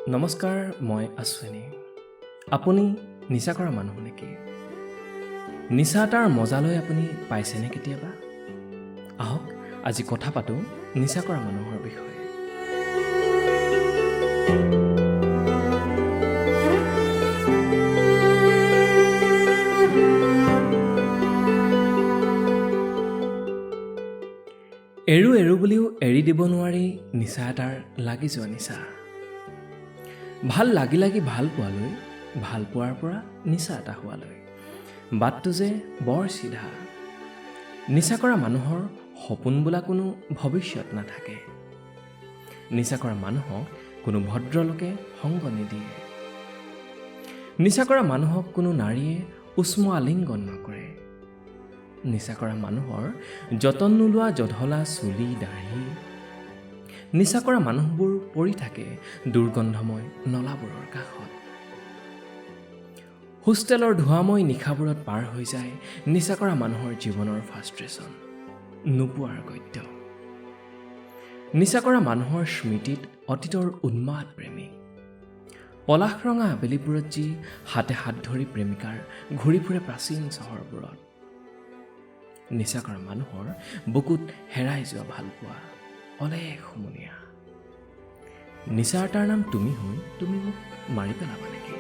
নমস্কাৰ, মই আশ্বিনী। আপুনি নিচা কৰা মানুহ নেকি? নিচা এটাৰ মজা লৈ আপুনি পাইছেনে কেতিয়াবা? আহক আজি কথা পাতোঁ নিচা কৰা মানুহৰ বিষয়ে। এৰো এৰো বুলিও এৰি দিব নোৱাৰি নিচা এটাৰ লাগি যোৱা নিচা। ভাল লাগি লাগি ভাল পোৱালৈ, ভাল পোৱাৰ পৰা নিচা এটা হোৱালৈ বাটটো যে বৰ চিধা। নিচা কৰা মানুহৰ সপোন বোলা কোনো ভৱিষ্যত নাথাকে। নিচা কৰা মানুহক কোনো ভদ্ৰলোকে সংগ নিদিয়ে। নিচা কৰা মানুহক কোনো নাৰীয়ে উষ্ম আলিংগন নকৰে। নিচা কৰা মানুহৰ যতন নোলোৱা জধলা চুলি দাঢ়ি। নিচা কৰা মানুহবোৰ পৰি থাকে দুৰ্গন্ধময় নলাবোৰৰ কাষত। হোষ্টেলৰ ধোঁৱাময় নিশাবোৰত পাৰ হৈ যায় নিচা কৰা মানুহৰ জীৱনৰ ফ্ৰাষ্ট্ৰেশ্যন, নোপোৱাৰ গদ্য। নিচা কৰা মানুহৰ স্মৃতিত অতীতৰ উন্মাদ প্ৰেমিক। পলাশ ৰঙা আবেলিবোৰত যি হাতে হাত ধৰি প্ৰেমিকাৰ ঘূৰি ফুৰে প্ৰাচীন চহৰবোৰত। নিচা কৰা মানুহৰ বুকুত হেৰাই যোৱা ভালপোৱা অলেখ হুমুনিয়া। নিচা এটাৰ নাম তুমি হৈ তুমি মোক মাৰি পেলাবা নেকি?